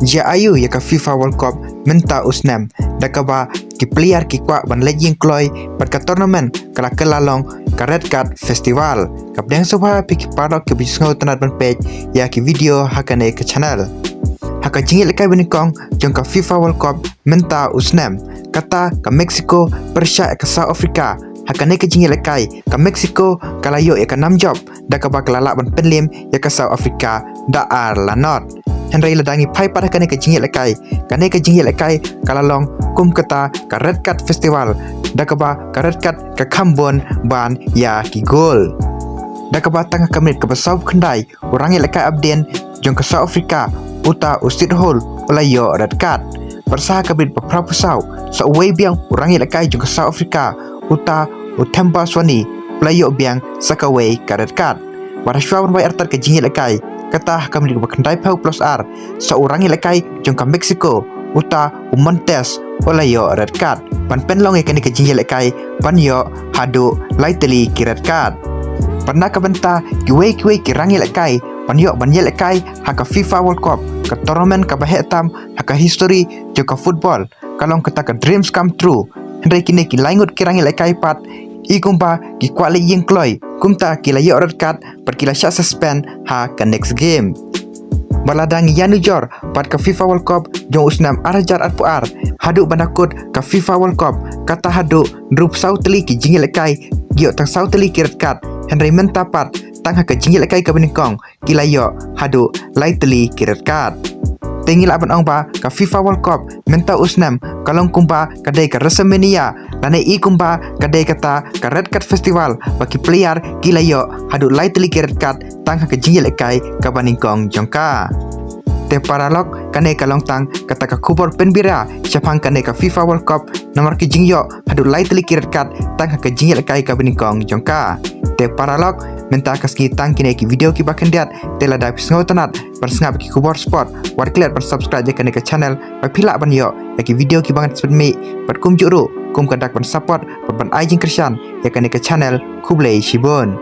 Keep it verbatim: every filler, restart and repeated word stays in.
jia aïu ïa ka FIFA World Cup mynta u snem, da kaba ki player ki kwah ban leit ïeng kloi bad ka tournament ka la kylla long ka red card festival. Ka pdiang sngewbha ïa phi ki paralok kiba ju sngewtynnat ban peit ïa ki video ha kane ka channel. Ha ka jingïalehkai banyngkong jong ka FIFA World Cup mynta u snem, kata ka Mexico pyrshah ïa ka South Africa. Ha kane ka jingïalehkai ka Mexico ka la ïoh ïa ka nam jop da kaba ka la lah ban pynliem ïa ka South Africa da ar la not. Hynrei lada ngi phai pat ha kane ka jingïalehkai, kane ka jingïalehkai ka la long kum kata ka red card festival, da kaba ka red card ka kham bun ban ïa ki goal. Da kaba tang ha ka minit kaba sawphew khyndai u rangïalehkai abdien jong ka South Africa, uta u Sithole, u la ïoh red card. Bad sa ha ka minit ba phraphew saw, sa uwei biang u rangïalehkai jong ka South Africa, uta u Themba Zwane, u la ïoh biang sa kawei ka red card. Bad hashwa ban wai artat ka jingïalehkai, kata ha ka minit ba khyndaiphew plus ar, sa u rangïalehkai jong ka Mexico, uta u Montes, u la ïoh red card. Ban pynlong ïa kane ka jingïalehkai ban ïoh haduh lai tylli ki red card. Bad na ka bynta kiwei kiwei ki rangïalehkai ban ïoh ban ïalehkai ha ka FIFA World Cup, ka tournament kaba heh tam ha ka history jong ka football, ka long kata ka dreams come true. Hynrei kine ki lai ngut ki rangïalehkai pat, i kumba ki kwah leit ïeng kloi, kumta ki la ïoh red card bad ki la shah suspend ha ka next game. Bad lada ngi ïanujor bad ka FIFA World Cup jong u snem ar hajar arphew ar haduh ban da kut ka FIFA World Cup, kata haduh hynriewphew saw tylli ki jingïalehkai, ki ïoh tang saw tylli ki red card. Hynrei mynta pat tang ha ka jingïalehkai kaba nyngkong ki la ïoh haduh lai tylli ki red card. Te ngi lah ban ong ba ka FIFA World Cup mynta u snem ka long kumba ka dei ka WrestleMania, lane i kumba ka dei kata ka red card festival, ba ki player ki la ïoh haduh lai tylli ki red card tang ha ka jingïalehkai kaba nyngkong jong ka. Te paralok, kane ka long tang kata ka khubor pynbira shaphang kane ka FIFA World Cup, namar ki jingïoh haduh lai tylli ki red card tang ha ka jingïalehkai kaba nyngkong jong ka. Te paralok, mynta ka sngi tang kine ki video kiba khyndiat. Te lada phi sngewtynnat ban sngap ki khubor sport, wat klet ban subscribe ïa kane ka channel ba phi lah ban ïoh ïa ki video kiba ngan sngewbha ban pynmih, bad kumjuh ruh kum ka dak ban support bad ban ai jingkyrshan ïa kane ka channel. Khublei shibun.